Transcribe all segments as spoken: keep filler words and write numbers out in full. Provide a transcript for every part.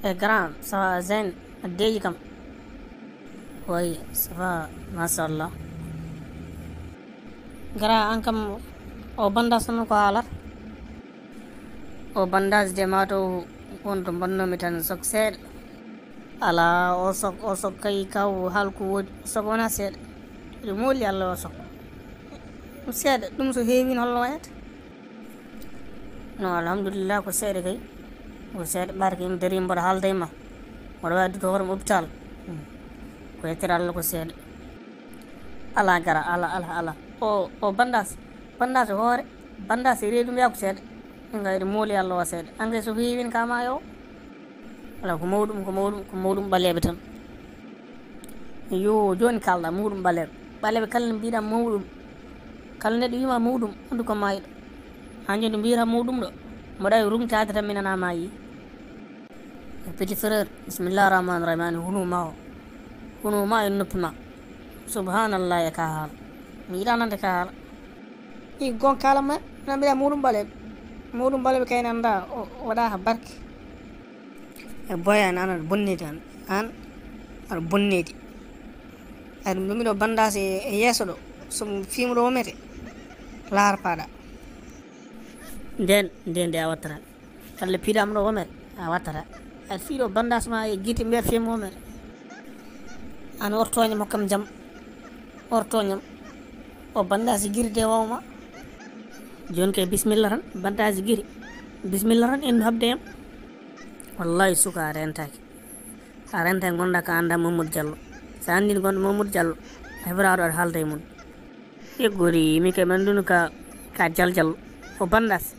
E grand, ça va, Zain, a deeƴi kam? Oui, ça va, machallah. Grand, an kam, o bandage tan ko haalata? O bandage de, ma to won to mbannoomi tan sok seeɗa. Alaa, o sok, o sok kay kaw, haal ko woodi, o sok wonaa seeɗa. Eɗe mooli Allah o sok. Ɗum seeɗa, ɗum so heewii no holno wayata? No, alhamdulillah, ko seeɗa kay. Ko seeɗa ɓaade kay, mi darii mboɗo haalda e ma. Mboɗo waawi dutto hoore mi hôpital. Hmm. Ko yettere Allah ko seeɗa. Alaa gara, alaa, alaa, alaa. O, o bandage, bandage hoore, bandage reedu mbiyaa ko seeɗa. Min kay eɗe mooli Allah o seeɗa. An kay so heewii ka maayo o. Alaa, ko mawɗum, ko mawɗum, ko mawɗum ɓaleeɓe tan. Yo, jooni kaalɗa mawɗum ɓaleeɓe. Ɓaleeɓe kala ne mbiɗa mawɗum. Kala neɗɗo wiima mawɗum, andu ko maayɗo. Haa jooni mbiyata mawɗum ɗo. Mboɗo wawi rungtaade tan mi nana maayi. Petit frère, bismillah rahman rahim, ani hunu ma o. Hunu ma e noppi ma. Subhanallah e ka haala. Mi yiɗa nande ka haala. I gon kala ma, na mbiɗa mawɗum ɓaleeɓe. Mawɗum ɓaleeɓe kay nanda, o, o waɗa ha barke. E boya an, an aɗa bonnidi an, an aɗa bonnidi. Aɗa ɗum ɗo bandage e, e yeeso ɗo, so fiimu ɗo womete, laar paɗa. Nden, nden de a wattata. Kala piɗam ɗo womete, a wattata. Aɗa fiiɗo bandage ma e gite mbiya fiimu womete. An ortoñam hokkam jam. Ortoñam. O bandage giri de wawma. Joni kay bismillah tan, bandage giri. Bismillah tan, endu habde yam. Wallahi suka a rentaki. A renta e gonda ka anda Mamadou Diallo. Sa andi gonda Mamadou Diallo, a heɓata ɗo aɗa haalda e mum. Yeggori, mi kay manduno ka, ka Diallo Diallo. O bandage.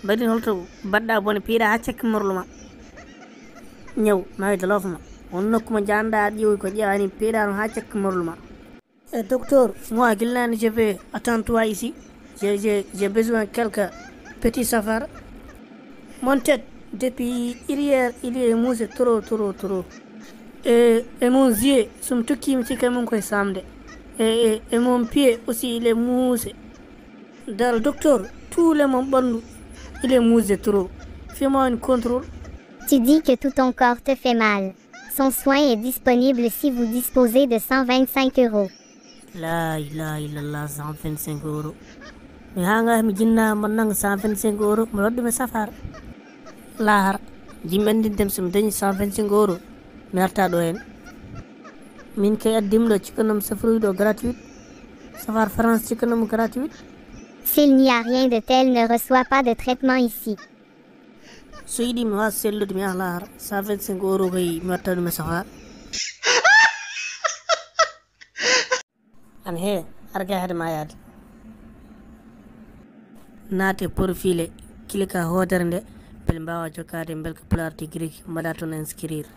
Mbaɗi holto mbaɗɗa bone piiɗa ha cakki morlo ma. Ñaw, ma wi dolof ma. On nokku mo janda aɗa ƴeewi ko ƴeewani piiɗa no ha cakki morlo ma. Eh, docteur, moi, Gilnani, je vais attendre toi ici. J'ai, j'ai, j'ai besoin de quelques petits safar. Mon tête, depuis hier, il est moussé trop, trop, trop. Et, et mon yeux, sum tukki mi tika mon koy samde. Et, et, et mon pied aussi, il est moussé. Dal docteur, tous les mon bandu, il est moussé trop. Fais-moi un contrôle. Tu dis que tout ton corps te fait mal. Son soin est disponible si vous disposez de cent vingt-cinq euros. La ilaha illallah, cent vingt-cinq euros. Mi hanga mi jinna mo nang cent vingt-cinq euros, mo waddu mi safar. Lahara, jimɓe andintem so mi dañi cent vingt-cinq euros, mi arta ɗo hen. Min kay addim ɗo cikkanum safroy ɗo gratuit. Safar France cikkanum gratuit. S'il n'y a rien de tel, ne reçois pas de traitement ici. So yiɗi mi wawa sellude mi yaha lahara, cent vingt-cinq euros kay mi watta ɗum e safar. An he, arga hade ma yaade. Naate profile, kilika hoodere nde, bel mbawa jokkaade belka Pulaar Degree, mbaɗa toon inscrire.